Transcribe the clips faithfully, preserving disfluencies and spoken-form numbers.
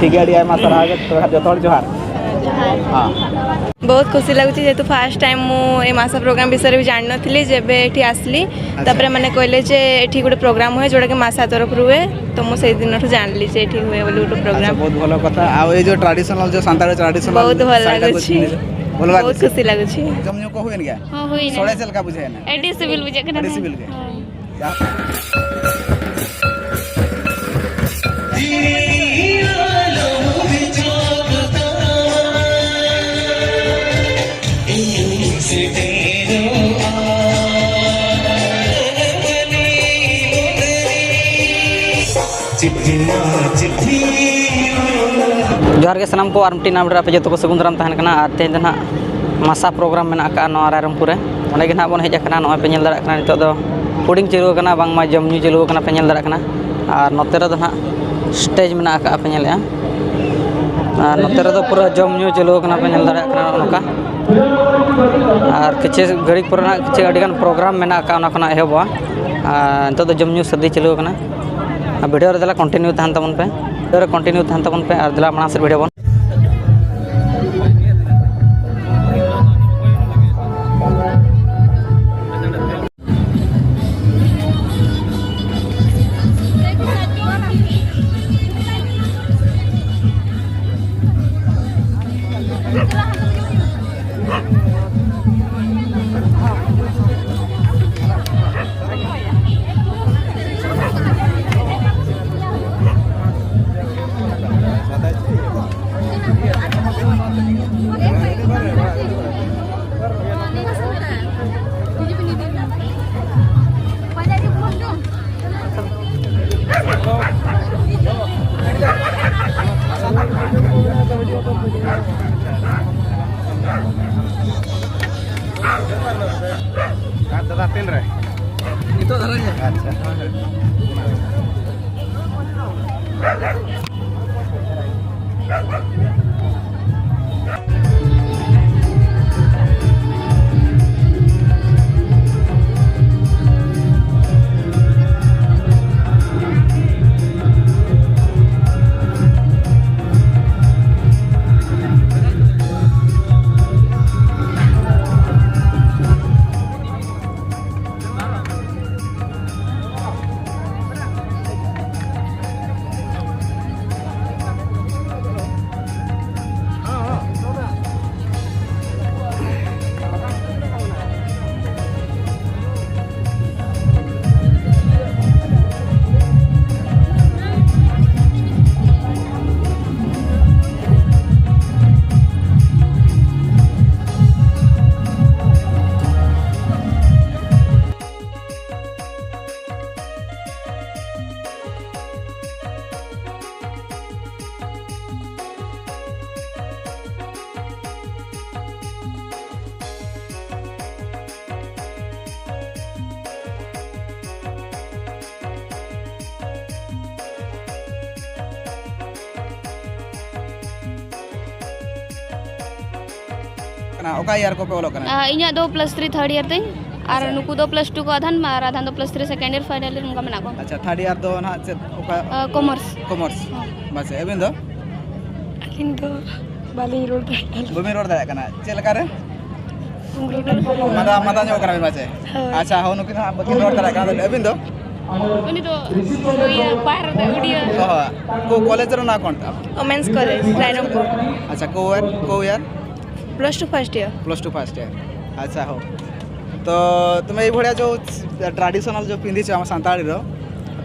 ᱟᱹᱰᱤ ᱟᱹᱰᱤ ᱟᱭᱢᱟ ᱥᱟᱨᱦᱟᱣ ᱜᱮ᱾ ᱛᱚ, ᱡᱚᱛᱚ ᱦᱚᱲ ᱡᱚᱦᱟᱨ᱾ ᱦᱮᱸ᱾ ବହୁତ ଖୁସି ଲାଗୁଛି, ଯେହେତୁ ଫାଷ୍ଟ ଟାଇମ୍ ମୁଁ ଏ ମାସା ପ୍ରୋଗ୍ରାମ ବିଷୟରେ ବି ଜାଣିନଥିଲି। ଯେବେ ଏଠି ଆସିଲି, ତାପରେ ମାନେ କହିଲେ ଯେ ଏଠି ଗୋଟେ ପ୍ରୋଗ୍ରାମ ହୁଏ, ଯୋଉଟାକି ମାସା ତରଫରୁ ହୁଏ। ତ ମୁଁ ସେଇ ଦିନଠୁ ଜାଣିଲି ଯେ ଏଠି ହୁଏ ବୋଲି ଗୋଟେ ଆଚ୍ଛା, ପ୍ରୋଗ୍ରାମ। ବହୁତ ଭଲ କଥା। ଆଉ ଏଇ ଯୋଉ ଟ୍ରାଡିସନାଲ, ଯୋଉ ସାନ୍ତାଳ ଟ୍ରାଡିସନାଲ ବହୁତ ଭଲ ଶାଢ଼ୀଟାକୁ ଲାଗୁଛି। ପିନ୍ଧିଛ, ଭଲ ବହୁତ ଲାଗୁଛି? ଖୁସି ଲାଗୁଛି। ଜମି କଣ ହୁଏନି କି? ହଁ, ହୁଏନି। ᱥᱚᱲᱮ ᱪᱮᱫ ᱞᱮᱠᱟ ᱵᱩᱡᱷᱟᱹᱣᱮᱱᱟ? ᱟᱹᱰᱤ ᱥᱤᱵᱤᱞ ᱵᱩᱡᱷᱟᱹᱜ ᱠᱟᱱᱟ। ᱟᱹᱰᱤ ᱥᱤᱵᱤᱞ ᱜᱮ? ᱦᱳᱭ। ᱡᱚᱦᱟᱨ ᱜᱮ ᱥᱟᱱᱟᱢ ᱠᱚ, ᱟᱨ ᱢᱤᱫᱴᱤᱡ ᱱᱟᱣᱟ video ᱨᱮ ᱟᱯᱮ ᱡᱚᱛᱚ ᱠᱚ ᱥᱟᱹᱜᱩᱱ ᱫᱟᱨᱟᱢ ᱛᱟᱦᱮᱱ ᱠᱟᱱᱟ᱾ ᱟᱨ ᱛᱮᱦᱮᱧ ᱫᱚ ᱱᱟᱦᱟᱜ ᱢᱟᱥᱟ ᱯᱨᱳᱜᱨᱟᱢ ᱢᱮᱱᱟᱜ ᱟᱠᱟᱫᱼᱟ ᱱᱚᱣᱟ ᱨᱟᱭᱨᱚᱝᱯᱩᱨ ᱨᱮ, ᱚᱸᱰᱮ ᱜᱮ ᱱᱟᱦᱟᱜ ᱵᱚᱱ ᱦᱮᱡ ᱟᱠᱟᱱᱟ᱾ ᱱᱚᱜᱼᱚᱭ ᱯᱮ ᱧᱮᱞ ᱫᱟᱲᱮᱭᱟᱜ ᱠᱟᱱᱟ, ᱱᱤᱛᱚᱜ ᱫᱚ ᱯᱩᱰᱤᱝ ᱪᱟᱹᱞᱩ ᱟᱠᱟᱱᱟ, ᱵᱟᱝᱢᱟ ᱡᱚᱢ ᱧᱩ ᱪᱟᱹᱞᱩ ᱟᱠᱟᱱᱟ, ᱯᱮ ᱧᱮᱞ ᱫᱟᱲᱮᱭᱟᱜ ᱠᱟᱱᱟ᱾ ᱟᱨ ᱱᱚᱛᱮ ᱨᱮᱫᱚ ᱱᱟᱦᱟᱜ ᱥᱴᱮᱡᱽ ᱢᱮᱱᱟᱜ ᱟᱠᱟᱫᱼᱟ, ᱯᱮ ᱧᱮᱞᱮᱫᱼᱟ᱾ ᱟᱨ ᱱᱚᱛᱮ ᱨᱮᱫᱚ ᱯᱩᱨᱟᱹ ᱡᱚᱢ ᱧᱩ ᱪᱟᱹᱞᱩ ᱟᱠᱟᱱᱟ, ᱯᱮ ᱧᱮᱞ ᱫᱟᱲᱮᱭᱟᱜ ᱠᱟᱱᱟ ᱱᱚᱜᱼᱚ ᱱᱚᱝᱠᱟ᱾ ᱟᱨ ᱠᱤᱪᱷᱩ ᱜᱷᱟᱹᱲᱤᱡ ᱯᱚᱨᱮ ᱱᱟᱦᱟᱜ ᱠᱤᱪᱷᱩ ᱟᱹᱰᱤᱜᱟᱱ ᱯᱨᱳᱜᱨᱟᱢ ᱢᱮᱱᱟᱜ ᱟᱠᱟᱫᱼᱟ, ᱚᱱᱟ ᱠᱷᱚᱱᱟᱜ ᱮᱦᱚᱵᱚᱜᱼᱟ᱾ ᱟᱨ ᱱᱤᱛᱚᱜ ᱫᱚ ᱡᱚᱢ ᱧᱩ ᱥᱟᱹᱨᱫᱤ ᱪᱟᱹᱞᱩ ᱟᱠᱟᱱᱟ᱾ ᱟᱨ video ᱨᱮ ᱫᱮᱞᱟ continue ᱛᱟᱦᱮᱱ ᱛᱟᱵᱚᱱ ᱯᱮ, video ᱨᱮ continue ᱛᱟᱦᱮᱱ ᱛᱟᱵᱚᱱ ᱯᱮ᱾ ᱟᱨ ᱫᱮᱞᱟ ᱢᱟᱲᱟᱝ ᱥᱮᱫ video ᱵᱚᱱ ᱟᱨ ᱫᱟᱫᱟ ᱛᱤᱱ ᱨᱮ? ᱱᱤᱛᱚᱜ ᱫᱷᱟᱨᱟ ᱜᱮ᱾ ᱟᱪᱪᱷᱟ᱾ ᱠᱟᱱᱟ, ᱚᱠᱟ ᱤᱭᱟᱨ ᱠᱚᱯᱮ ᱚᱞᱚᱜ ᱠᱟᱱᱟ? ᱟ, ᱤᱧᱟᱹᱜ ᱫᱚ ᱯᱞᱟᱥ ᱛᱷᱨᱤ ᱛᱷᱟᱨᱰ ᱤᱭᱟᱨ ᱛᱤᱧ, ᱟᱨ ᱟᱪᱪᱷᱟ᱾ ᱱᱩᱠᱩ ᱫᱚ ᱯᱞᱟᱥ ᱴᱩ ᱠᱚ ᱟᱫᱷᱟᱱ, ᱟᱨ ᱟᱫᱷᱟᱱ ᱫᱚ plus three second year final year ᱚᱱᱠᱟ ᱢᱮᱱᱟᱜ ᱠᱚᱣᱟ᱾ ᱟᱪᱪᱷᱟ, ᱛᱷᱟᱨᱰ ᱤᱭᱟᱨ ᱫᱚ ᱱᱟᱦᱟᱜ ᱪᱮᱫ, ᱚᱠᱟ? ᱟ, ᱠᱚᱢᱟᱨᱥ᱾ ᱠᱚᱢᱟᱨᱥ᱾ ᱦᱚᱸ᱾ ᱢᱟᱥᱮ, ᱟᱹᱵᱤᱱ ᱫᱚ? ᱟᱹᱞᱤᱧ ᱫᱚ ᱵᱟᱹᱞᱤᱧ ᱨᱚᱲ ᱫᱟᱲᱮᱭᱟᱜ ᱠᱟᱱᱟ᱾ ᱵᱟᱹᱵᱤᱱ ᱨᱚᱲ ᱫᱟᱲᱮᱭᱟᱜ ᱠᱟᱱᱟ, ᱪᱮᱫ ᱞᱮᱠᱟ ᱨᱮ? ᱢᱟᱫᱟ, ᱢᱟᱫᱟ ᱧᱚᱜ ᱠᱟᱱᱟ ᱵᱤᱱ ᱯᱟᱪᱮ? ᱦᱳᱭ᱾ ᱟᱪᱪᱷᱟ, ᱦᱳ, ᱱᱩᱠᱤᱱ ᱦᱟᱸᱜ ᱵᱟᱹᱠᱤᱱ ᱨᱚᱲ ᱫᱟᱲᱮᱭᱟᱜ ᱠᱟᱱᱟ, ᱟᱹᱵᱤᱱ ᱫᱚ? ᱩᱱᱤ ᱫᱚ ᱤᱭᱟᱹ, ᱯᱟᱦᱟᱨ ᱨᱮ, ᱩᱰᱤᱭᱟᱹ᱾ ᱚ, ᱦᱚᱸ᱾ ᱠᱚ ᱠᱚᱞᱮᱡᱽ ᱨᱮ ᱱᱚᱣᱟ ᱠᱚᱱ ᱛᱟᱢ? Women's college, Rairangpur. ᱟᱪᱪᱷᱟ, ᱠᱚ ᱤᱭᱟᱨ, ᱠᱚ year? Plus two first year. Plus two first year. ଆଚ୍ଛା, ହଉ। ତ ତୁମେ ଏଇଭଳିଆ ଯୋଉ ଟ୍ରାଡିସନାଲ ଯୋଉ ପିନ୍ଧିଛ ଆମ ସାନ୍ତାଳୀର,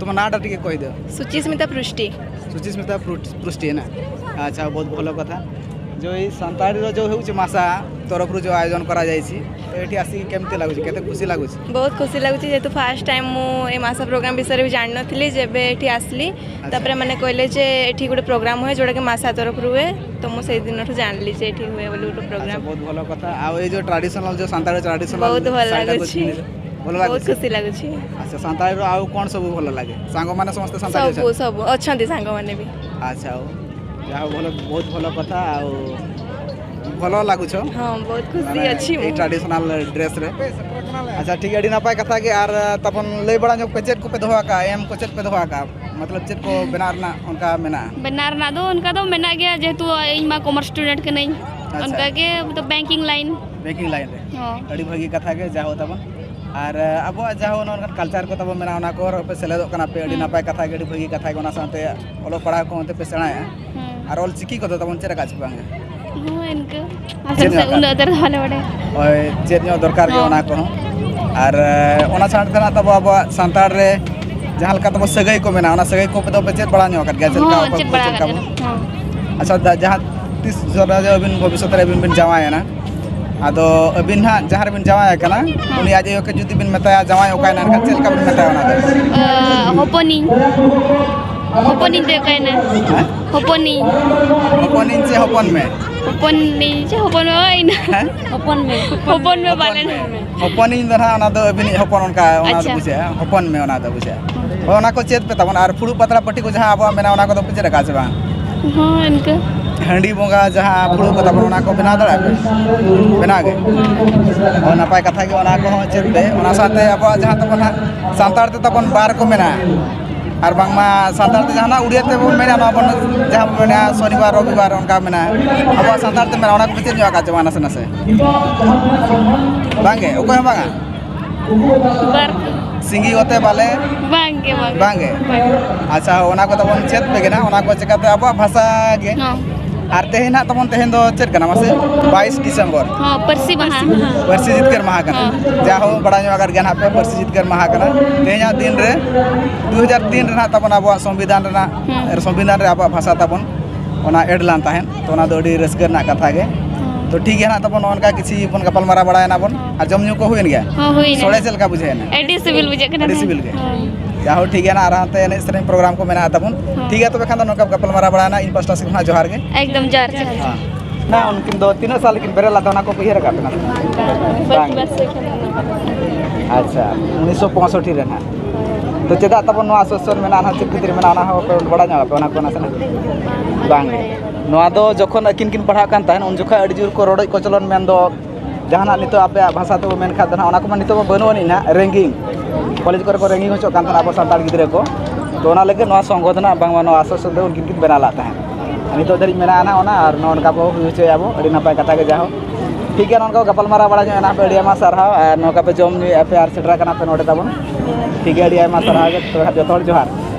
ତୁମ ନାଁଟା ଟିକେ କହିଦିଅ। ସୁଚିସ୍ମିତା ପୃଷ୍ଟି। ସୁଚିସ୍ମିତା ପୃ-, ପୃଷ୍ଟି ନା? ଆଚ୍ଛା, ବହୁତ ଭଲ କଥା। ଯୋଉ ଏଇ ସାନ୍ତାଳୀର ଯୋଉ ହେଉଛି ମାସା ତରଫରୁ ଯୋଉ ଆୟୋଜନ କରାଯାଇଛି, ତ ଏଠି ଆସିକି କେମିତି ଲାଗୁଛି? କେତେ ଖୁସି ଲାଗୁଛି? ବହୁତ ଖୁସି ଲାଗୁଛି, ଯେହେତୁ ଫାଷ୍ଟ ଟାଇମ୍ ମୁଁ ଏ ମାସା ପ୍ରୋଗ୍ରାମ ବିଷୟରେ ବି ଜାଣିନଥିଲି। ଯେବେ ଏଠି ଆସିଲି, ଆଚ୍ଛା। ତାପରେ ମାନେ କହିଲେ ଯେ ଏଠି ଗୋଟେ ପ୍ରୋଗ୍ରାମ ହୁଏ, ଯୋଉଟାକି ମାସା ତରଫରୁ ହୁଏ। ତ ମୁଁ ସେଇ ଦିନଠୁ ଜାଣିଲି ଯେ ଏଠି ହୁଏ ବୋଲି ଗୋଟେ ଆଚ୍ଛା, ପ୍ରୋଗ୍ରାମ। ବହୁତ ଭଲ କଥା। ଆଉ ଏଇ ଯୋଉ ଟ୍ରାଡିସନାଲ, ଯୋଉ ସାନ୍ତାଳ ଟ୍ରାଡିସନାଲ ବହୁତ ଭଲ ଶାଢ଼ୀଟାକୁ ଲାଗୁଛି। ପିନ୍ଧିଲେ, ଭଲ ବହୁତ ଲାଗୁଛି? ଖୁସି ଲାଗୁଛି। ଆଚ୍ଛା, ସାନ୍ତାଳର ଆଉ କ'ଣ ସବୁ ଭଲ ଲାଗେ? ସାଙ୍ଗମାନେ ସମସ୍ତେ ସାନ୍ତାଳ ସବୁ, ଅଛନ୍ତି? ସବୁ ଅଛନ୍ତି ସାଙ୍ଗମାନେ ବି। ଆଚ୍ଛା, ହଉ। ଯାହା ହଉ, ଭଲ, ବହୁତ ଭଲ କଥା। ଆଉ ଭଲ ଲାଗୁଛ? ହଁ, ବହୁତ ଖୁସି ମାନେ ଅଛି ଏଇ ମୁଁ। ଟ୍ରାଡିସନାଲ ଡ୍ରେସରେ। ଆଚ୍ଛା, ᱴᱷᱤᱠ, ᱟᱹᱰᱤ ᱱᱟᱯᱟᱭ ᱠᱟᱛᱷᱟ ᱜᱮ। ᱟᱨ ᱛᱟᱵᱚᱱ ᱞᱟᱹᱭ ᱵᱟᱲᱟ ᱧᱚᱜ ᱯᱮ, ᱪᱮᱫ ᱠᱚᱯᱮ ᱫᱚᱦᱚ ᱟᱠᱟᱫᱼᱟ, ᱮᱢ ᱠᱚ ᱪᱮᱫ ᱯᱮ ᱫᱚᱦᱚ ᱟᱠᱟᱫᱼᱟ? ᱢᱚᱛᱞᱚᱵ, ᱪᱮᱫ ᱠᱚ ᱵᱮᱱᱟᱣ ᱨᱮᱱᱟᱜ ᱚᱱᱠᱟ ᱢᱮᱱᱟᱜᱼᱟ? ᱵᱮᱱᱟᱣ ᱨᱮᱱᱟᱜ ᱫᱚ ᱚᱱᱠᱟ ᱫᱚ ᱢᱮᱱᱟᱜ ᱜᱮᱭᱟ, ᱡᱮᱦᱮᱛᱩ ᱤᱧ ᱢᱟ ᱠᱚᱢᱟᱨᱥ ᱥᱴᱩᱰᱮᱱᱴ ᱠᱟᱹᱱᱟᱹᱧ᱾ ᱟᱪᱪᱷᱟ᱾ ᱚᱱᱠᱟ ᱜᱮ, ᱢᱚᱛᱞᱚᱵ, ᱵᱮᱝᱠᱤᱝ ᱞᱟᱭᱤᱱ᱾ ᱵᱮᱝᱠᱤᱝ ᱞᱟᱭᱤᱱ ᱨᱮ᱾ ᱦᱚᱸ᱾ ᱟᱹᱰᱤ ᱵᱷᱟᱹᱜᱤ ᱠᱟᱛᱷᱟ ᱜᱮ, ᱡᱟᱦᱳ ᱛᱟᱵᱚᱱ᱾ ᱟᱨ, ᱟᱵᱚᱣᱟᱜ ᱡᱟᱦᱳ ᱱᱚᱜᱼᱚ ᱱᱚᱝᱠᱟᱱ ᱠᱟᱞᱪᱟᱨ ᱠᱚ ᱛᱟᱵᱚᱱ ᱢᱮᱱᱟᱜᱼᱟ, ᱚᱱᱟ ᱠᱚ ᱨᱮᱦᱚᱸ ᱯᱮ ᱥᱮᱞᱮᱫᱚᱜ ᱠᱟᱱᱟ ᱯᱮ, ᱟᱹᱰᱤ ᱦᱩᱸ᱾ ᱱᱟᱯᱟᱭ ᱠᱟᱛᱷᱟ ᱜᱮ, ᱟᱹᱰᱤ ᱵᱷᱟᱹᱜᱤ ᱠᱟᱛᱷᱟ ᱜᱮ᱾ ᱚᱱᱟ ᱥᱟᱶᱛᱮ ᱚᱞᱚᱜ ᱯᱟᱲᱦᱟᱣ ᱠᱚᱦᱚᱸ ᱛᱮᱯᱮ ᱥᱮᱬᱟᱭᱟ᱾ ᱦᱩᱸ᱾ ᱟᱨ ᱚᱞ ᱪᱤᱠᱤ ᱠᱚᱫᱚ ᱛᱟᱵᱚᱱ ᱪᱮᱫ ᱞᱮᱠᱟ ᱪᱮ ᱵᱟᱝᱟ? ᱦᱚᱸ, ᱤᱱᱠᱟᱹ᱾ ᱪᱮᱫ ᱟᱥᱛᱮ ᱧᱚᱜ ᱟᱥᱛᱮ ᱠᱟᱜ ᱩᱱᱟᱹᱜ ᱩᱛᱟᱹᱨ ᱫᱚ ᱵᱟᱞᱮ ᱵᱟᱲᱟᱭᱟ᱾ ᱦᱳᱭ, ᱪᱮᱫ ᱧᱚᱜ ᱫᱚᱨᱠᱟᱨ ᱜᱮ ᱦᱚᱸ᱾ ᱚᱱᱟ ᱠᱚᱦᱚᱸ᱾ ᱟᱨ, ᱮ, ᱚᱱᱟ ᱥᱟᱶᱛᱮ ᱱᱟᱜ ᱛᱟᱵᱚ ᱟᱵᱚᱣᱟᱜ ᱥᱟᱱᱛᱟᱲ ᱨᱮ ᱡᱟᱦᱟᱸ ᱞᱮᱠᱟ ᱛᱟᱵᱚ ᱥᱟᱹᱜᱟᱹᱭ ᱠᱚ ᱢᱮᱱᱟᱜᱼᱟ, ᱚᱱᱟ ᱥᱟᱹᱜᱟᱹᱭ ᱠᱚ ᱫᱚ ᱯᱮ ᱪᱮᱫ ᱵᱟᱲᱟ ᱧᱚᱜ ᱟᱠᱟᱫ ᱜᱮᱭᱟ? ᱪᱮᱫ ᱞᱮᱠᱟ ᱦᱚᱸ, ᱚᱠᱚᱭ ᱪᱮᱫ ᱠᱚ ᱵᱟᱲᱟ ᱪᱮᱫ ᱞᱮᱠᱟ ᱟᱠᱟᱫ ᱵᱚᱱ? ᱜᱮᱭᱟ᱾ ᱦᱚᱸ᱾ ᱟᱪᱪᱷᱟ, ᱫᱟ-, ᱡᱟᱦᱟᱸ ᱛᱤᱥ ᱡᱚᱨᱟ ᱡᱮ ᱟᱹᱵᱤᱱ ᱵᱷᱚᱵᱤᱥᱥᱚᱛ ᱨᱮ ᱟᱹᱵᱤᱱ ᱵᱤᱱ ᱡᱟᱶᱟᱭᱮᱱᱟ, ᱟᱫᱚ ᱟᱹᱵᱤᱱ ᱦᱟᱸᱜ ᱡᱟᱦᱟᱸ ᱨᱮᱵᱤᱱ ᱡᱟᱶᱟᱭ ᱟᱠᱟᱱᱟ, ᱦᱚᱸ᱾ ᱩᱱᱤ ᱟᱡ ᱟᱭᱳ ᱜᱮ ᱡᱩᱫᱤ ᱵᱤᱱ ᱢᱮᱛᱟᱭᱟ, ᱡᱟᱶᱟᱭ ᱚᱠᱟᱭᱮᱱᱟ, ᱮᱱᱠᱷᱟᱱ ᱪᱮᱫ ᱞᱮᱠᱟ ᱵᱤᱱ ᱢᱮᱛᱟᱭᱟ ᱚᱱᱟ ᱫᱚ? ᱚ, ᱦᱚᱯᱚᱱᱤᱧ᱾ ᱦᱚᱯᱚᱱᱤᱧ ᱫᱚ ᱚᱠᱟᱭᱮᱱᱟ? ᱦᱮᱸ? ᱦᱚᱯᱚᱱᱤᱧ᱾ ᱦᱚᱯᱚᱱᱤᱧ ᱪᱮ ᱦᱚᱯᱚᱱ ᱢᱮ? ᱦᱚᱯᱚᱱᱤᱧ ᱪᱮ ᱦᱚᱯᱚᱱ ᱵᱟᱵᱟ ᱤᱧ᱾ ᱦᱮᱸ? ᱦᱚᱯᱚᱱ ᱢᱮ᱾ ᱦᱚᱯᱚᱱ ᱢᱮ ᱯᱟᱞᱮᱱ᱾ ᱦᱚᱯᱚᱱᱤᱧ ᱫᱚ ᱱᱟᱦᱟᱜ ᱚᱱᱟ ᱫᱚ ᱟᱹᱵᱤᱱᱤᱡ ᱦᱚᱯᱚᱱ, ᱚᱱᱠᱟ ᱚᱱᱟ ᱫᱚ ᱟᱪᱪᱷᱟ᱾ ᱵᱩᱡᱷᱟᱹᱜᱼᱟ, ᱦᱚᱯᱚᱱ ᱢᱮ ᱚᱱᱟ ᱫᱚ ᱵᱩᱡᱷᱟᱹᱜᱼᱟ᱾ ᱦᱳᱭ, ᱚᱱᱟ ᱠᱚ ᱪᱮᱫ ᱯᱮ ᱛᱟᱵᱚᱱ᱾ ᱟᱨ ᱯᱷᱩᱲᱩᱜ ᱯᱟᱛᱲᱟ ᱯᱟᱹᱴᱤ ᱠᱚ ᱡᱟᱦᱟᱸ ᱟᱵᱚᱣᱟᱜ ᱢᱮᱱᱟᱜᱼᱟ, ᱚᱱᱟ ᱠᱚᱫᱚ ᱯᱮ ᱪᱮᱫ ᱟᱠᱟᱫ ᱥᱮ ᱵᱟᱝ? ᱦᱚᱸ, ᱤᱱᱠᱟᱹ᱾ ᱦᱟᱺᱰᱤ ᱵᱚᱸᱜᱟ ᱡᱟᱦᱟᱸ ᱯᱷᱩᱲᱩᱜ ᱠᱚ ᱛᱟᱵᱚᱱ, ᱚᱱᱟ ᱠᱚ ᱵᱮᱱᱟᱣ ᱫᱟᱲᱮᱭᱟᱜᱼᱟ ᱯᱮ? ᱵᱮᱱᱟᱣ ᱜᱮ᱾ ᱦᱳᱭ, ᱱᱟᱯᱟᱭ ᱠᱟᱛᱷᱟ ᱜᱮ, ᱚᱱᱟ ᱠᱚᱦᱚᱸ ᱪᱮᱫ ᱯᱮ᱾ ᱚᱱᱟ ᱥᱟᱶᱛᱮ ᱟᱵᱚᱣᱟᱜ ᱡᱟᱦᱟᱸ ᱛᱟᱵᱚᱱ ᱦᱟᱸᱜ ᱥᱟᱱᱛᱟᱲ ᱛᱮ ᱛᱟᱵᱚᱱ ᱵᱟᱨ ᱠᱚ ᱢᱮᱱᱟᱜᱼᱟ, ᱟᱨ ᱵᱟᱝᱢᱟ ᱥᱟᱱᱛᱟᱲ ᱛᱮ ᱡᱟᱦᱟᱱᱟᱜ ᱩᱲᱤᱭᱟ ᱛᱮᱵᱚᱱ ᱢᱮᱱᱟ, ᱱᱚᱣᱟ ᱵᱚᱱ ᱡᱟᱦᱟᱸ ᱵᱚᱱ ᱢᱮᱱᱟ ᱥᱚᱱᱤᱵᱟᱨ, ᱨᱚᱵᱤᱵᱟᱨ, ᱚᱱᱠᱟ ᱢᱮᱱᱟᱜᱼᱟ᱾ ᱟᱵᱚᱣᱟᱜ ᱥᱟᱱᱛᱟᱲ ᱛᱮ ᱢᱮᱱᱟᱜᱼᱟ, ᱚᱱᱟ ᱠᱚᱯᱮ ᱪᱮᱫ ᱧᱚᱜ ᱟᱠᱟᱫ ᱪᱮ ᱵᱟᱝ ᱱᱟᱥᱮ ᱱᱟᱥᱮ? ᱵᱟᱝᱜᱮ, ᱚᱠᱚᱭ ᱦᱚᱸ ᱵᱟᱝᱟ? ᱵᱟᱨ᱾ ᱥᱤᱸᱜᱤ ᱚᱛᱮ ᱵᱟᱞᱮ? ᱵᱟᱝᱜᱮ, ᱵᱟᱝᱜᱮ᱾ ᱵᱟᱝᱜᱮ? ᱵᱟᱝᱜᱮ᱾ ᱟᱪᱪᱷᱟ, ᱚᱱᱟ ᱠᱚᱫᱚ ᱵᱚᱱ ᱪᱮᱫ ᱯᱮ ᱠᱟᱱᱟ, ᱚᱱᱟ ᱠᱚ ᱪᱤᱠᱟᱹᱛᱮ ᱟᱵᱚᱣᱟᱜ ᱵᱷᱟᱥᱟ ᱜᱮ᱾ ᱦᱚᱸ᱾ ᱟᱨ ᱛᱮᱦᱮᱧ ᱦᱟᱸᱜ ᱛᱟᱵᱚᱱ, ᱛᱮᱦᱮᱧ ᱫᱚ ᱪᱮᱫ ᱠᱟᱱᱟ ᱢᱟᱥᱮ? ᱵᱟᱭᱤᱥ ᱰᱤᱥᱮᱢᱵᱚᱨ᱾ ᱦᱚᱸ, ᱯᱟᱹᱨᱥᱤ ᱢᱟᱦᱟ᱾ ᱯᱟᱹᱨᱥᱤ ᱡᱤᱛᱠᱟᱹᱨ ᱢᱟᱦᱟ ᱠᱟᱱᱟ᱾ ᱦᱚᱸ᱾ ᱡᱟ ᱦᱳ, ᱵᱟᱲᱟᱭ ᱧᱚᱜ ᱟᱠᱟᱫ ᱜᱮᱭᱟ ᱱᱟᱦᱟᱜ ᱯᱮ, ᱯᱟᱹᱨᱥᱤ ᱡᱤᱛᱠᱟᱹᱨ ᱢᱟᱦᱟ ᱠᱟᱱᱟ᱾ ᱛᱮᱦᱮᱧᱟᱜ ᱫᱤᱱ ᱨᱮ, ᱫᱩ ᱦᱟᱡᱟᱨ ᱛᱤᱱ ᱨᱮ ᱱᱟᱦᱟᱜ ᱛᱟᱵᱚᱱ ᱟᱵᱚᱣᱟᱜ ᱥᱚᱝᱵᱤᱫᱷᱟᱱ ᱨᱮᱱᱟᱜ, ᱦᱩᱸ᱾ ᱥᱚᱝᱵᱤᱫᱷᱟᱱ ᱨᱮ ᱟᱵᱚᱣᱟᱜ ᱵᱷᱟᱥᱟ ᱛᱟᱵᱚᱱ ᱚᱱᱟ ᱮᱰ ᱞᱮᱱ ᱛᱟᱦᱮᱸᱫ᱾ ᱛᱚ, ᱚᱱᱟ ᱫᱚ ᱟᱹᱰᱤ ᱨᱟᱹᱥᱠᱟᱹ ᱨᱮᱱᱟᱜ ᱠᱟᱛᱷᱟ ᱜᱮ᱾ ᱦᱩᱸ᱾ ᱛᱚ, ᱴᱷᱤᱠ ᱜᱮᱭᱟ ᱱᱟᱦᱟᱜ ᱛᱟᱵᱚᱱ, ᱱᱚᱜᱼᱚ ᱱᱚᱝᱠᱟ ᱠᱤᱪᱷᱩ ᱵᱚᱱ ᱜᱟᱯᱟᱞᱢᱟᱨᱟᱣ ᱵᱟᱲᱟᱭᱮᱱᱟ ᱵᱚᱱ᱾ ᱦᱩᱸ᱾ ᱟᱨ ᱡᱚᱢ ᱧᱩ ᱠᱚ ᱦᱩᱭᱮᱱ ᱜᱮᱭᱟ? ᱦᱚᱸ, ᱦᱩᱭᱱᱟ᱾ ᱥᱚᱲᱮ ᱪᱮᱫ ᱞᱮᱠᱟ ᱵᱩᱡᱷᱟᱹᱣ ᱮᱱᱟ? ᱟᱹᱰᱤ ᱥᱤᱵᱤᱞ ᱵᱩᱡᱷᱟᱹᱜ ᱠᱟᱱᱟ᱾ ᱟᱹᱰᱤ ᱥᱤᱵᱤᱞ ᱜᱮ᱾ ᱦᱳᱭ᱾ ᱡᱟ ᱦᱳ, ᱴᱷᱤᱠ ᱜᱮᱭᱟ ᱱᱟᱦᱟᱜ, ᱟᱨ ᱦᱟᱱᱛᱮ ᱮᱱᱮᱡ ᱥᱮᱨᱮᱧ ᱯᱨᱳᱜᱨᱟᱢ ᱠᱚ ᱢᱮᱱᱟᱜᱼᱟ ᱛᱟᱵᱚᱱ᱾ ᱦᱚᱸ᱾ ᱴᱷᱤᱠ ᱜᱮᱭᱟ, ᱛᱚᱵᱮ ᱠᱷᱟᱱ ᱫᱚ ᱱᱚᱝᱠᱟ ᱜᱟᱯᱟᱞᱢᱟᱨᱟᱣ ᱵᱟᱲᱟᱭᱮᱱᱟ᱾ ᱤᱧ ᱯᱟᱥᱴᱟ ᱥᱮᱫ ᱠᱷᱚᱱᱟᱜ ᱡᱚᱦᱟᱨ ᱜᱮ᱾ ᱮᱠᱫᱚᱢ ᱡᱚᱦᱟᱨ, ᱡᱚᱦᱟᱨ᱾ ᱦᱮᱸ᱾ ᱱᱟ, ᱩᱱᱠᱤᱱ ᱫᱚ ᱛᱤᱱᱟᱹᱜ ᱥᱟᱞ ᱨᱮᱠᱤᱱ ᱵᱮᱨᱮᱫ ᱞᱮᱫ ᱛᱟᱦᱮᱱᱟ, ᱚᱱᱟ ᱠᱚ ᱩᱭᱦᱟᱹᱨ ᱟᱠᱟᱫ ᱵᱮᱱᱟ? ᱵᱟᱝ᱾ ᱟᱪᱪᱷᱟ, ᱩᱱᱤᱥᱥᱚ ᱯᱚᱸᱭᱥᱚᱴᱴᱤ ᱨᱮ ᱱᱟᱦᱟᱜ᱾ ᱛᱚ, ᱪᱮᱫᱟᱜ ᱛᱟᱵᱚᱱ ᱱᱚᱣᱟ association ᱢᱮᱱᱟᱜᱼᱟ, ᱱᱟᱦᱟᱜ ᱪᱮᱫ ᱠᱷᱟᱹᱛᱤᱨ ᱢᱮᱱᱟᱜᱼᱟ, ᱚᱱᱟ ᱦᱚᱸ ᱯᱮ ᱵᱟᱲᱟᱭ ᱧᱚᱜ ᱟᱯᱮ, ᱚᱱᱟ ᱠᱚ ᱱᱟᱥᱮᱱᱟᱜ? ᱵᱟᱝ᱾ ᱱᱚᱣᱟ ᱫᱚ ᱡᱚᱠᱷᱚᱱ ᱟᱹᱠᱤᱱ ᱠᱤᱱ ᱯᱟᱲᱦᱟᱜ ᱠᱟᱱ ᱛᱟᱦᱮᱱ, ᱩᱱ ᱡᱚᱠᱷᱚᱱ ᱟᱹᱰᱤ ᱡᱳᱨ ᱠᱚ ᱨᱚᱰᱚᱡ ᱠᱚᱪᱞᱚᱱ, ᱢᱮᱱᱫᱚ ᱡᱟᱦᱟᱱᱟᱜ ᱱᱤᱛᱚᱜ ᱟᱯᱮᱭᱟᱜ ᱵᱷᱟᱥᱟ ᱛᱮᱵᱚ ᱢᱮᱱ ᱠᱷᱟᱱ ᱫᱚ ᱱᱟᱦᱟᱜ, ᱚᱱᱟ ᱠᱚᱢᱟ ᱱᱤᱛᱚᱜ ᱢᱟ ᱵᱟᱹᱱᱩᱜ ᱟᱹᱱᱤᱡ ᱱᱟᱦᱟᱜ, ᱨᱮᱝᱜᱤᱝ᱾ ᱠᱚᱞᱮᱡᱽ ᱠᱚᱨᱮ ᱠᱚ ᱨᱮᱝᱜᱤᱝ ᱦᱚᱪᱚᱜ ᱠᱟᱱ ᱛᱟᱦᱮᱱᱟ ᱟᱵᱚ ᱥᱟᱱᱛᱟᱲ ᱜᱤᱫᱽᱨᱟᱹ ᱠᱚ᱾ ᱛᱚ, ᱚᱱᱟ ᱞᱟᱹᱜᱤᱫ ᱱᱚᱣᱟ ᱥᱚᱝᱜᱚ ᱫᱚ ᱱᱟᱦᱟᱜ, ᱵᱟᱝᱢᱟ ᱱᱚᱣᱟ association ᱫᱚ ᱩᱱᱠᱤᱱ ᱠᱤᱱ ᱵᱮᱱᱟᱣ ᱞᱮᱫ ᱛᱟᱦᱮᱸᱫ᱾ ᱱᱤᱛᱚᱜ ᱫᱷᱟᱹᱨᱤᱡ ᱢᱮᱱᱟᱜᱼᱟ ᱱᱟᱦᱟᱜ ᱚᱱᱟ, ᱟᱨ ᱱᱚᱜᱼᱚ ᱱᱚᱝᱠᱟ ᱵᱚ ᱦᱩᱭ ᱦᱚᱪᱚᱭᱟᱵᱚ, ᱟᱹᱰᱤ ᱱᱟᱯᱟᱭ ᱠᱟᱛᱷᱟ ᱜᱮ᱾ ᱡᱟᱭᱦᱳᱠ, ᱴᱷᱤᱠ ᱜᱮᱭᱟ, ᱱᱚᱝᱠᱟ ᱜᱟᱯᱟᱞᱢᱟᱨᱟᱣ ᱵᱟᱲᱟ ᱧᱚᱜ ᱮᱱᱟ ᱯᱮ, ᱟᱹᱰᱤ ᱟᱭᱢᱟ ᱥᱟᱨᱦᱟᱣ᱾ ᱟᱨ ᱱᱚᱝᱠᱟ ᱯᱮ ᱡᱚᱢ ᱧᱩᱭᱮᱫᱼᱟ ᱯᱮ ᱟᱨ ᱥᱮᱴᱮᱨ ᱟᱠᱟᱱᱟ ᱯᱮ ᱱᱚᱰᱮ ᱛᱟᱵᱚᱱ, ᱴᱷᱤᱠ ᱜᱮᱭᱟ, ᱟᱹᱰᱤ ᱟᱭᱢᱟ ᱥᱟᱨᱦᱟᱣ ᱜᱮ᱾ ᱛᱚᱵᱮ ᱠᱷᱟᱱ ᱡᱚᱛᱚ ᱦᱚᱲ ᱡᱚᱦᱟᱨ᱾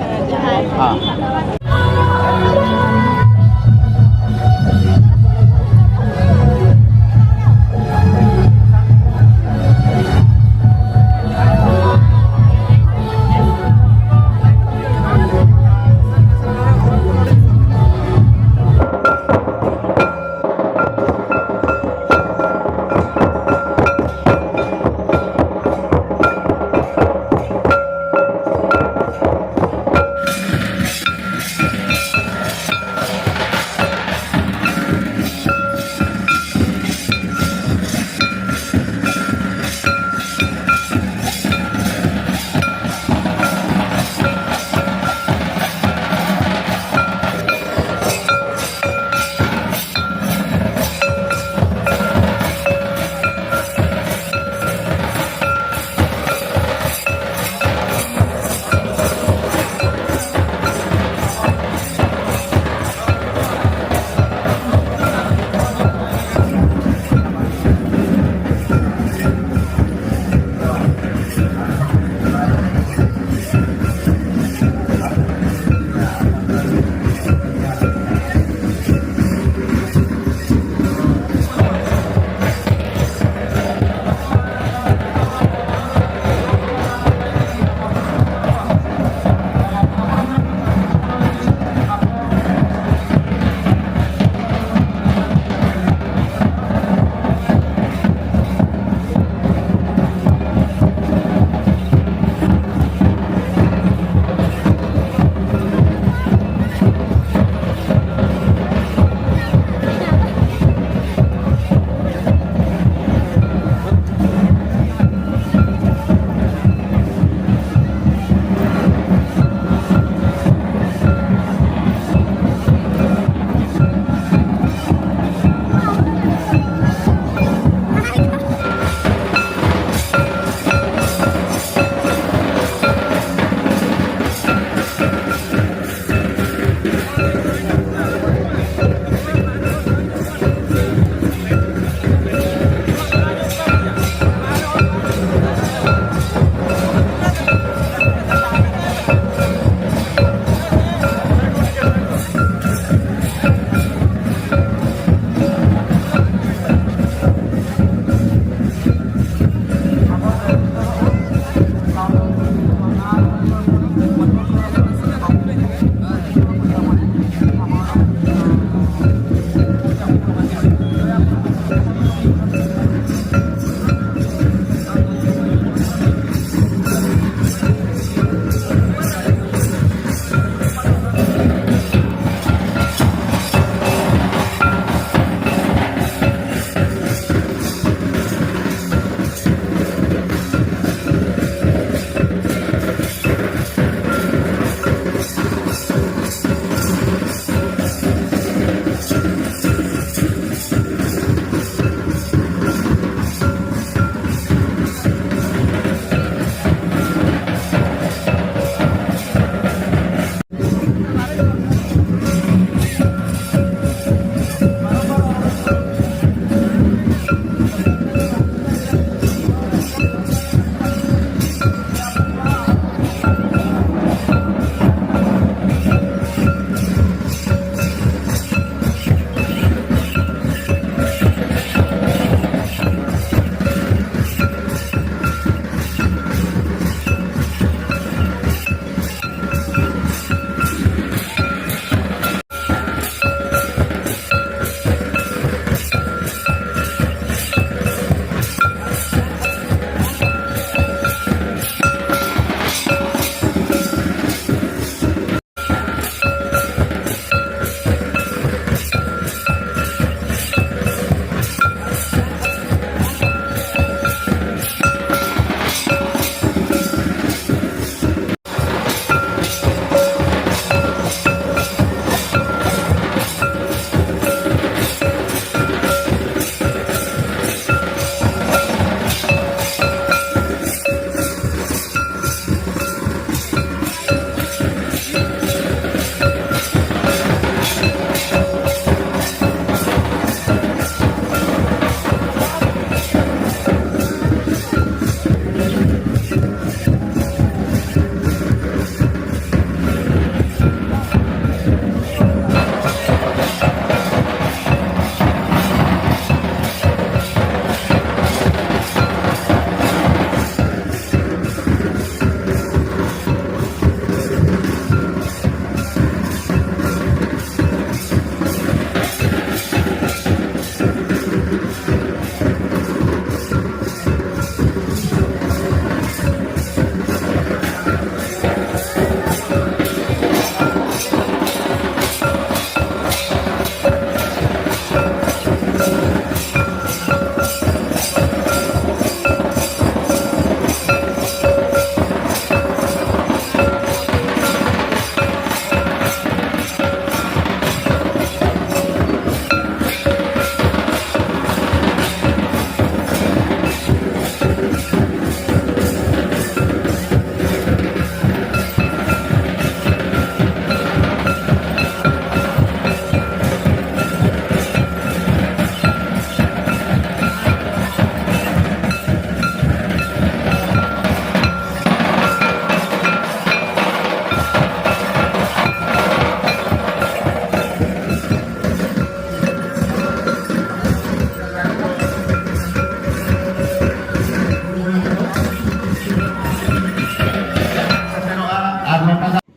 ᱡᱚᱦᱟᱨ᱾ ᱦᱮᱸ᱾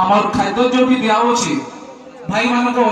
ଆମର ଖାଦ୍ୟ ଯୋଉ ବି ଦିଆହଉଛି, ଭାଇମାନଙ୍କୁ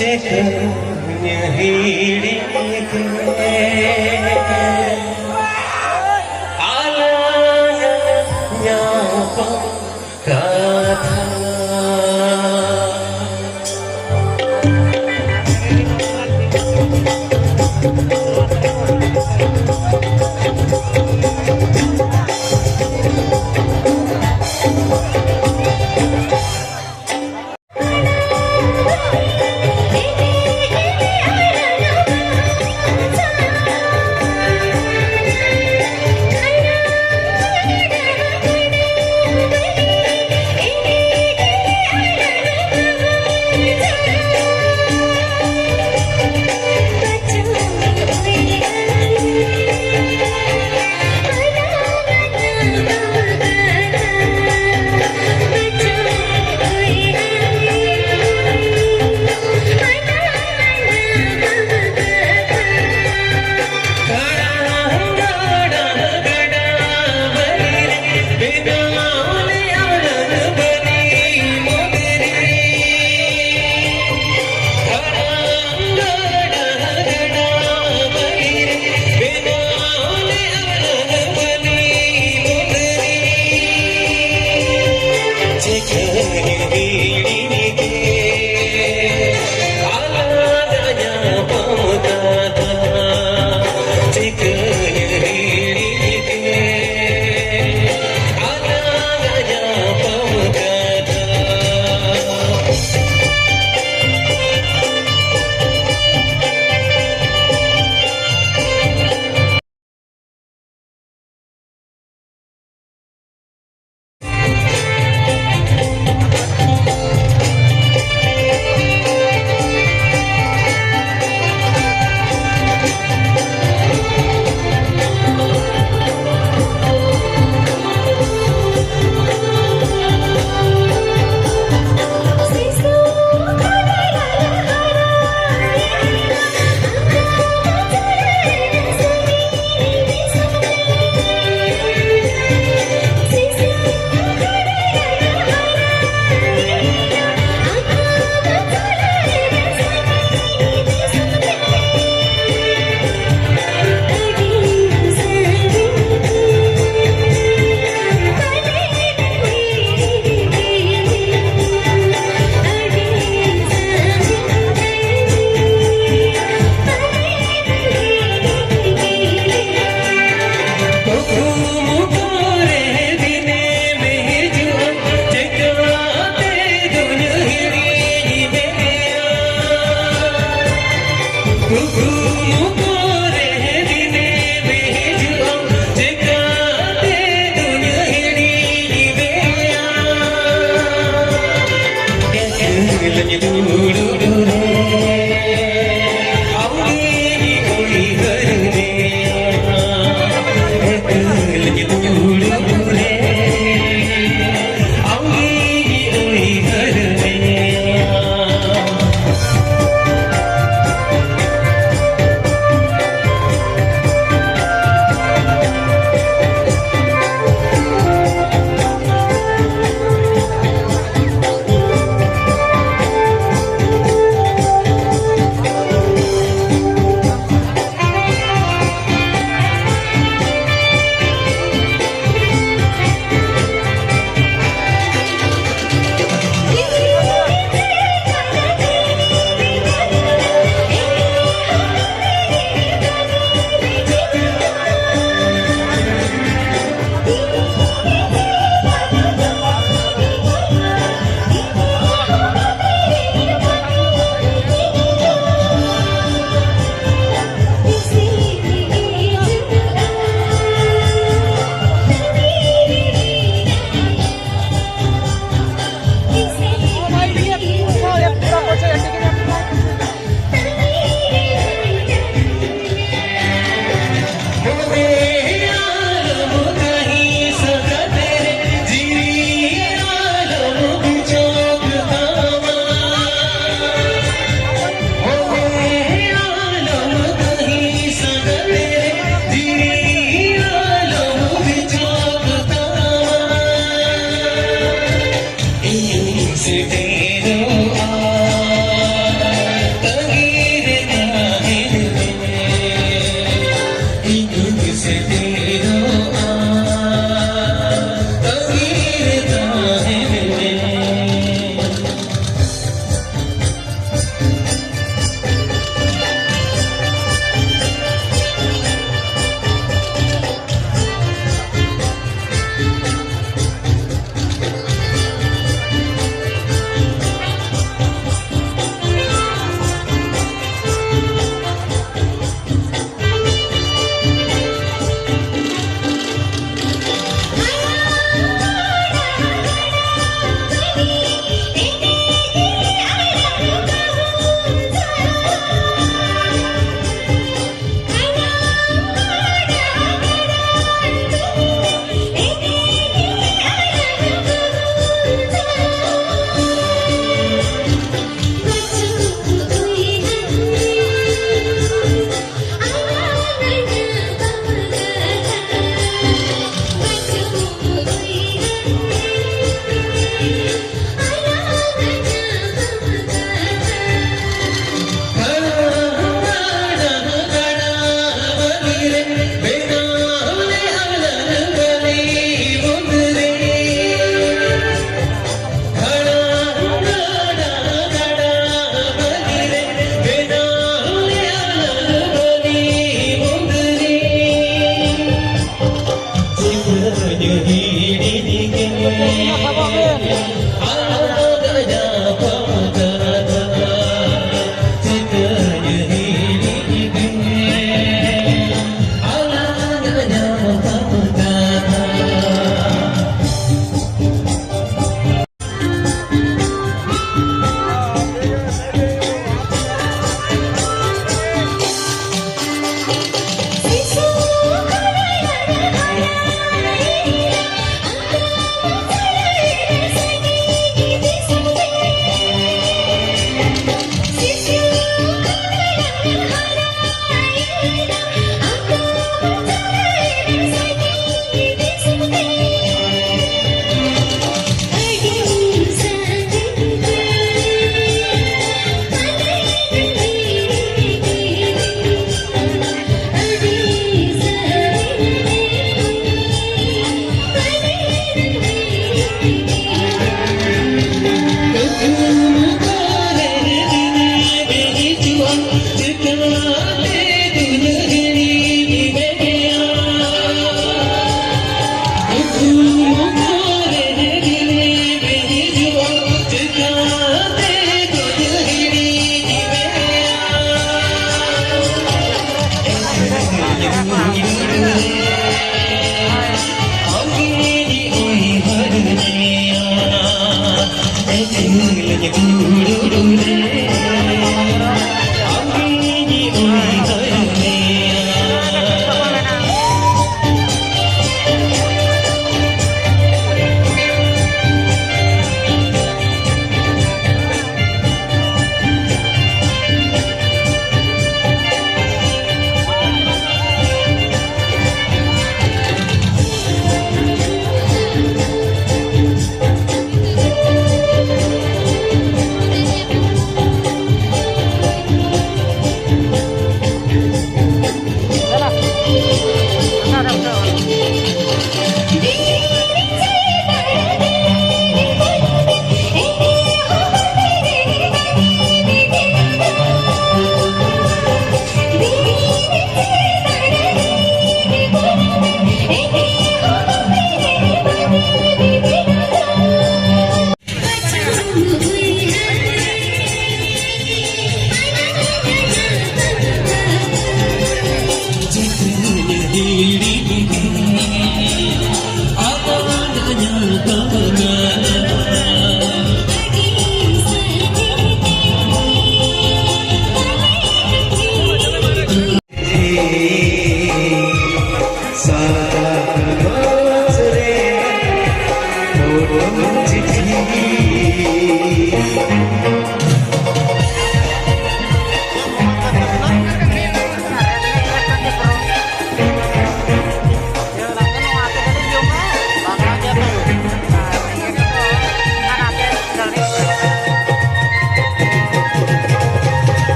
ᱪᱮᱫ ᱦᱤᱲᱤᱧ ᱠᱮᱫ ᱟᱞᱟᱝᱟᱜ ᱧᱟᱯᱟᱢ ᱠᱟᱛᱷᱟ᱾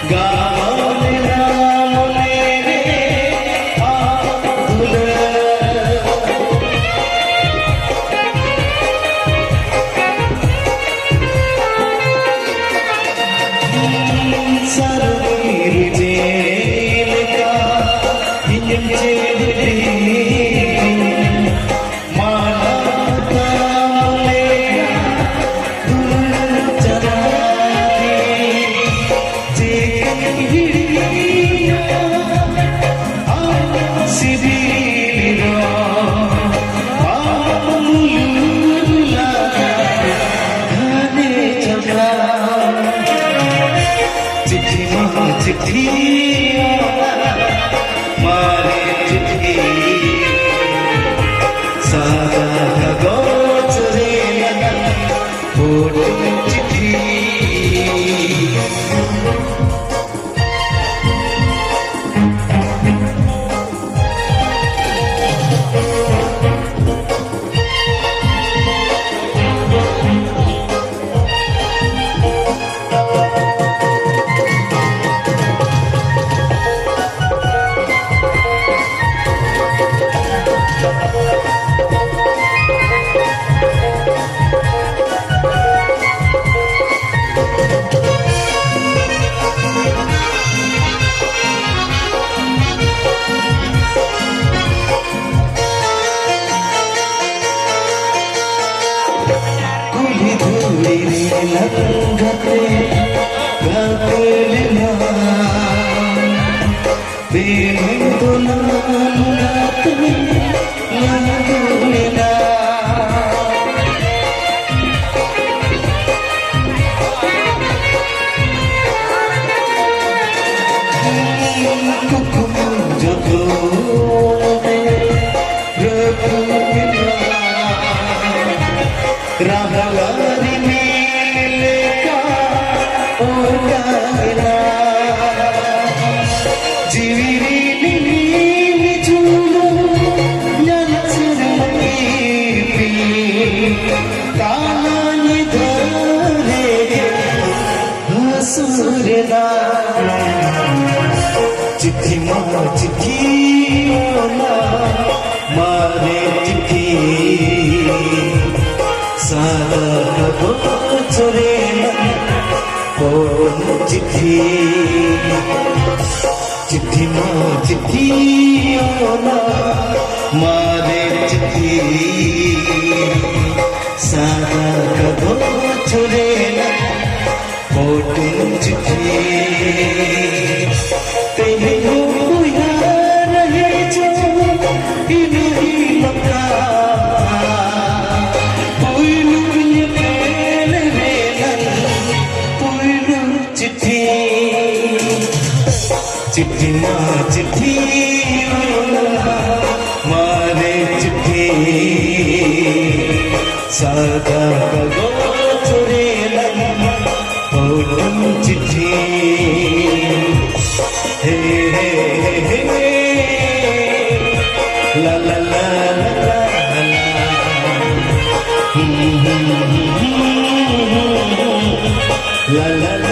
ᱜᱟᱵᱟᱱ ᱮᱱᱟ ᱢᱚᱱᱮ ᱨᱮ ᱟᱢ ᱫᱩᱞᱟᱹᱲ᱾ ᱥᱟᱨᱩ ᱵᱤᱨ ᱡᱮ ᱞᱮᱠᱟ ᱤᱧᱮᱢ ᱪᱮᱦᱨᱟᱭ᱾ ᱢᱟᱱᱟᱣ ᱛᱟᱢ ᱞᱮᱠᱟ ᱫᱩᱞᱟᱹᱲ ᱪᱟᱨᱟᱨᱤ᱾ ᱪᱮᱫ ᱮᱢ ᱦᱤᱲᱤᱧᱟ ᱟᱢ ᱥᱤᱵᱤᱞ ᱨᱚᱲ, ᱟᱢ ᱢᱩᱞᱩᱞ ᱞᱟᱜᱟ ᱜᱷᱟᱱᱮ ᱪᱟᱢᱲᱟ᱾ ᱪᱤᱴᱷᱤ ᱢᱟ ᱪᱤᱴᱷᱤ ᱚᱞᱟ, ᱢᱟᱨᱮ ᱪᱤᱴᱷᱤ, ᱥᱟᱫᱟ ᱠᱟᱜᱚᱡᱽ ᱨᱮ ᱞᱟᱜᱟ ᱯᱷᱳᱴᱳ ᱪᱤᱴᱷᱤ᱾ ᱠᱩᱞᱦᱤ ᱫᱷᱩᱲᱤ ᱨᱮ ᱞᱟᱝᱜᱟᱛᱮ ᱜᱟᱛᱮ ᱞᱮᱱᱟ᱾ ᱛᱮᱦᱮᱧ ᱫᱚ ᱞᱟᱝᱜᱟᱛᱮ ᱞᱟᱝᱜᱟ ᱞᱮᱱᱟ᱾ ᱠᱩᱠᱢᱩ ᱡᱚᱛᱚ ᱨᱟᱹᱯᱩᱫ ᱮᱱᱟ᱾ ᱨᱟᱦᱞᱟ ᱨᱤᱢᱤᱞ ᱞᱮᱠᱟ ᱚᱴᱟᱝ ᱮᱱᱟ᱾ ᱡᱤᱣᱤ ᱨᱤᱢᱤᱞ ᱪᱩᱰᱩ ᱧᱟᱞᱟ ᱥᱮᱨᱢᱟ ᱤᱯᱤᱞ᱾ ᱛᱟᱞᱟ ᱧᱤᱫᱟᱹ ᱨᱮᱜᱮ ᱥᱩᱨ ᱨᱮᱱᱟᱜ ᱪᱤᱴᱷᱤ ᱢᱟ ᱪᱤᱴᱷᱤ ᱚᱱᱟ ᱢᱟᱨᱮ ᱪᱤᱴᱷᱤ, ᱥᱟᱫᱟ ᱠᱟᱜᱚᱡᱽ ᱨᱮᱱᱟᱜ ᱯᱳᱱ ᱪᱤᱴᱷᱤ᱾ ᱪᱤᱴᱷᱤ ᱢᱟ ᱪᱤᱴᱷᱤ ᱚᱱᱟ ᱢᱟᱨᱮ ᱪᱤᱴᱷᱤ, ᱥᱟᱫᱟ ᱠᱟᱜᱚᱡᱽ ᱨᱮᱱᱟᱜ ᱯᱳᱴᱩᱱ ᱪᱤᱴᱷᱤ᱾ ᱛᱮᱦᱮᱧ ᱦᱚᱸ ᱩᱭᱦᱟᱹᱨ ᱦᱤᱡᱩᱜ ᱤᱱᱟᱹ ᱦᱤᱞᱳᱜ ᱯᱩᱭᱞᱩ ᱧᱮᱯᱮᱞ ᱨᱮᱱᱟᱜ ᱯᱩᱭᱞᱩ ᱪᱤᱴᱷᱤ᱾ ᱪᱤᱴᱷᱤ ᱢᱟ ᱪᱤᱴᱷᱤ ᱚᱱᱟ ᱢᱟᱨᱮ ᱪᱤᱴᱷᱤ, ᱥᱟᱫᱟ ᱠᱟᱜᱚᱡᱽ ᱨᱮᱱᱟᱜ ᱯᱳᱴᱩᱱ ᱪᱤᱴᱷᱤ᱾ ᱦᱮ, ᱦᱮ, ᱦᱮ, ᱦᱮ, ᱞᱟ, ᱞᱟ, ᱞᱟ, ᱞᱟ, ᱞᱟ, ᱞᱟ᱾ ᱦᱩᱸ, ᱦᱩᱸ, ᱦᱩᱸ, ᱦᱩᱸ, ᱦᱩᱸ, ᱦᱩᱸ, ᱞᱟ, ᱞᱟ, ᱞᱟ᱾